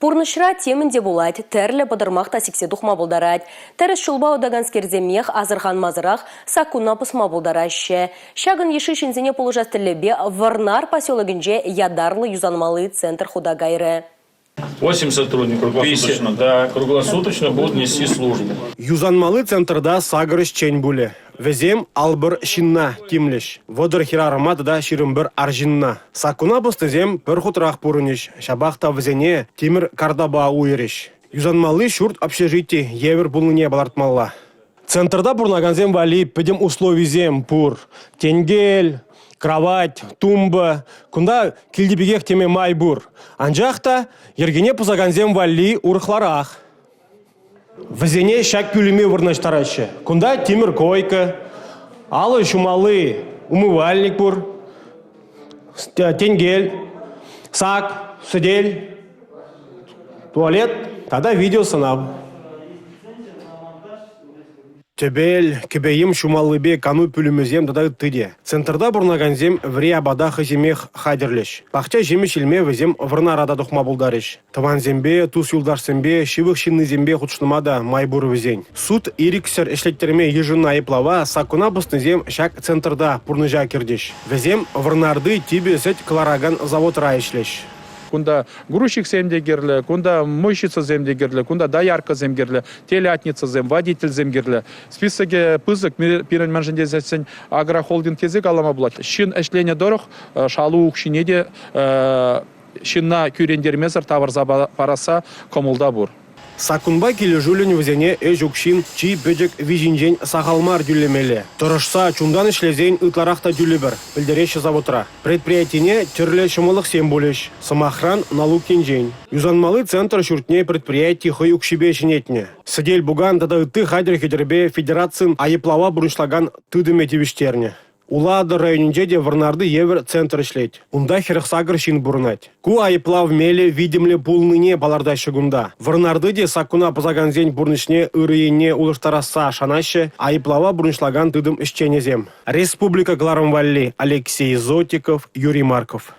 Пурнӑҫра темӗн те пулать, тӗрлӗ пӑтӑрмах та сиксе тухма пултарать. Тӗрӗс ҫулпа утаканскерсемех асӑрханмасӑрах саккуна пӑсма пултараҫҫӗ. Ҫакӑн йышши ҫынсене пулӑшас тӗллевпе Вӑрнар поселокӗнче ятарлӑ юсанмалли центр хута кайрӗ. 8 сотрудников, круглосуточно, да, круглосуточно будут нести службу. Юсанмалли центрта сакӑр ӗҫчен пулӗ. Вӗсем 51 ҫынна тимлӗҫ. 30 хӗрарӑма тата 21 арҫынна. Саккуна пӑснисем пӗр хутрах пурӑнӗҫ, ҫапах та вӗсене тимӗр картапа уйӑрӗҫ. Юсанмалли ҫурт общежити евӗр пулнине палӑртмалла. Центрта пурӑнакансем валли пӗтӗм условисем пур. Тенкел, кровать, тумба. Кунта килти пекех теме май пур. Анчах та йӗркене пӑсакансем валли урӑхларах. Вӗсене ҫак пӳлӗме вырнаҫтараҫҫӗ. Кунта тимӗр койка, алӑ ҫумалли умывальник пур, тенкел, сак, сӗтел, туалет тата видеосӑнав. Тӗпел, кӗпе-йӗм ҫумаллипе кану пӳлӗмӗсем тата ытти те. Центрта пурӑнакансем вӗри апата хӑйсемех хатӗрлӗҫ. Пахча ҫимӗҫ илме вӗсем Вӑрнара та тухма пултарӗҫ. Тӑвансемпе, тус-юлташсемпе, ҫывӑх ҫыннисемпе хутшӑнма та май пур вӗсен. Суд ирӗксӗр ӗҫлеттерме йышӑннӑ айӑплава саккуна пӑснисем ҫак центрта пурнӑҫа кӗртӗҫ. Вӗсем Вӑрнарти типӗ сӗт кӑларакан заводра ӗҫлӗҫ. Кунта грузчиксем те кирлӗ, кунта мойщицӑсем те кирлӗ, кунта дояркӑсем кирлӗ, телятницӑсем, водительсем кирлӗ. Списокӗ пысӑк пирӗн мӗншӗн тесессӗн агрохолдинг тесе калама пулать. Ҫын ӗҫленӗ тӑрӑх шалу укҫине те ҫынна кӳрентермесӗр тавӑрса парасса кӑмӑлта пур. Саккунпа килӗшӳллӗн вӗсене ӗҫ укҫин чи пӗчӗк виҫинчен сахал мар тӳлемелле. Тӑрӑшса, чунтан ӗҫлесен ытларах та тӳлӗпӗр, пӗлтереҫҫӗ заводра. Предприятине тӗрлӗ ҫӑмӑллӑхсем пулӗҫ. Сӑмахран, налук енчен. Юсанмалли центр ҫуртне предприяти хӑй укҫипе ҫӗнетнӗ. Сӗтел-пукан тата ытти хатӗр-хӗтӗрпе федерацин айӑплава пурнӑҫлакан тытӑмӗ тивӗҫтернӗ. Улатӑр районӗнче те Вӑрнарти евӗр центр ӗҫлет. Унта 48 ҫын пурӑнать. Ку айӑплав мелӗ витӗмлӗ пулнине палӑртаҫҫӗ кунта. Вӑрнарти те саккуна пӑсакансен пурнӑҫне ырӑ енне улӑштарасса шанаҫҫӗ айӑплава пурнӑҫлакан тытӑм ӗҫченӗсем. Республика кӑларӑм валли Алексей Зотиков, Юрий Марков.